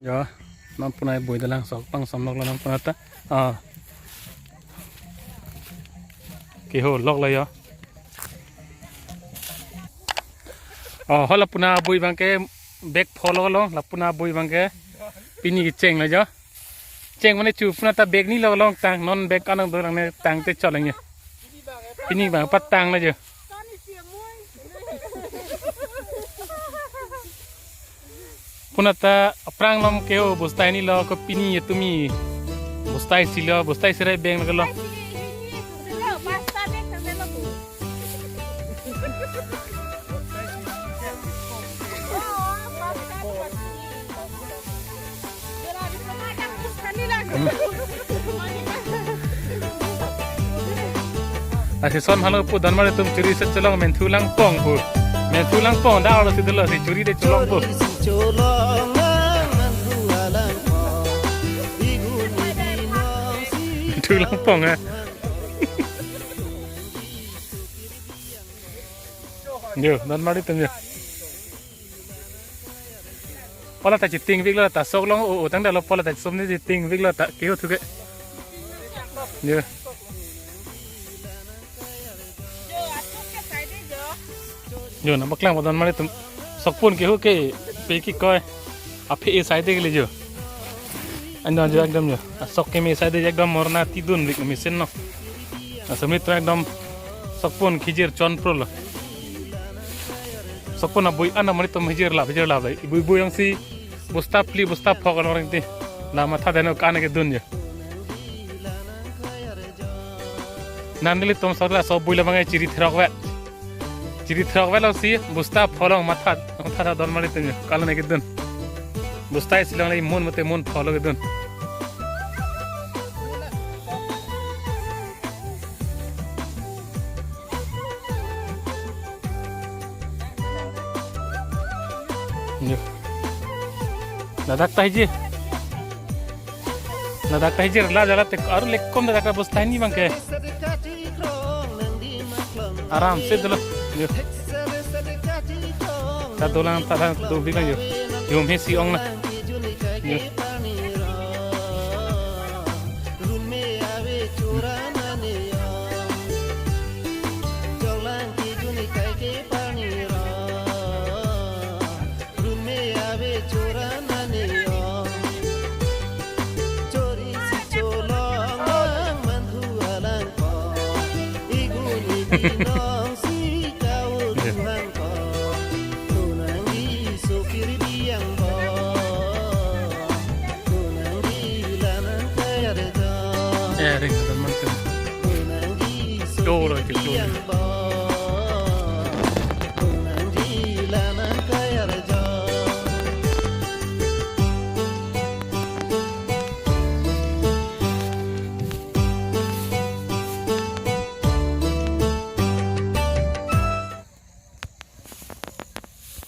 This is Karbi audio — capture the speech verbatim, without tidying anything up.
Yo, non punai bui dalang sok pang som lok lo non punata. Ah. Keho lok lo yo. Oh, hala puna bui abang ke bag pho lo lo, la puna bui abang ke pini kecheng lo yo. Cheng mane chu punata bag ni lo long tang, non bag anang dolang ne tang te chot lang yo. Pini abang patang lo yo. Punata aphrang lom keho bostai ni lo ko pini ya tumi. Bostai si lo, bostai si rai beng lo lo. Lasi son halo pu donmar atum churi set cholong menthu langpong pu. Menthu langpong da aro si dolo si churi de cholong pu. Menthu langpong eh. Yo, donmar atum yo. Pala ta chiting vik lo ta sok long o o tang da lo pala ta som ni chiting vik lo ta kio thu ke. Yo. Yo na baklang donmar atum sokpon keho ke pe ki koi. Aphe e sai de ke le yo. Ando jo ekdom yo. Asok keme sai de ekdom morna tidun vik mesen no. Asomit ra ekdom sokpon khijir chon pro lo. Sokpon abui ana mari tom hijir lap hijir lap lai. Bui bui yang si bosta phli bosta phok lo reng ti. La matha dano kan ke dun yo. Nandili tom sok la so bui la bangai chiri throk vet. Chiri throk vet lo si bosta pholong matha matha donmar atum yo. Kalon ke dun. Bosta isi long lai mun mate mun pholo ke dun. Yo. Ladak ta hiji. Ladak ta hiji la jala te aru lekom ladak ta bostai ni abang ke. Aram se dolo. Yo. Ta dolang ta lang do bilang yo. Yo me si ong na. Yo. Eh, ring.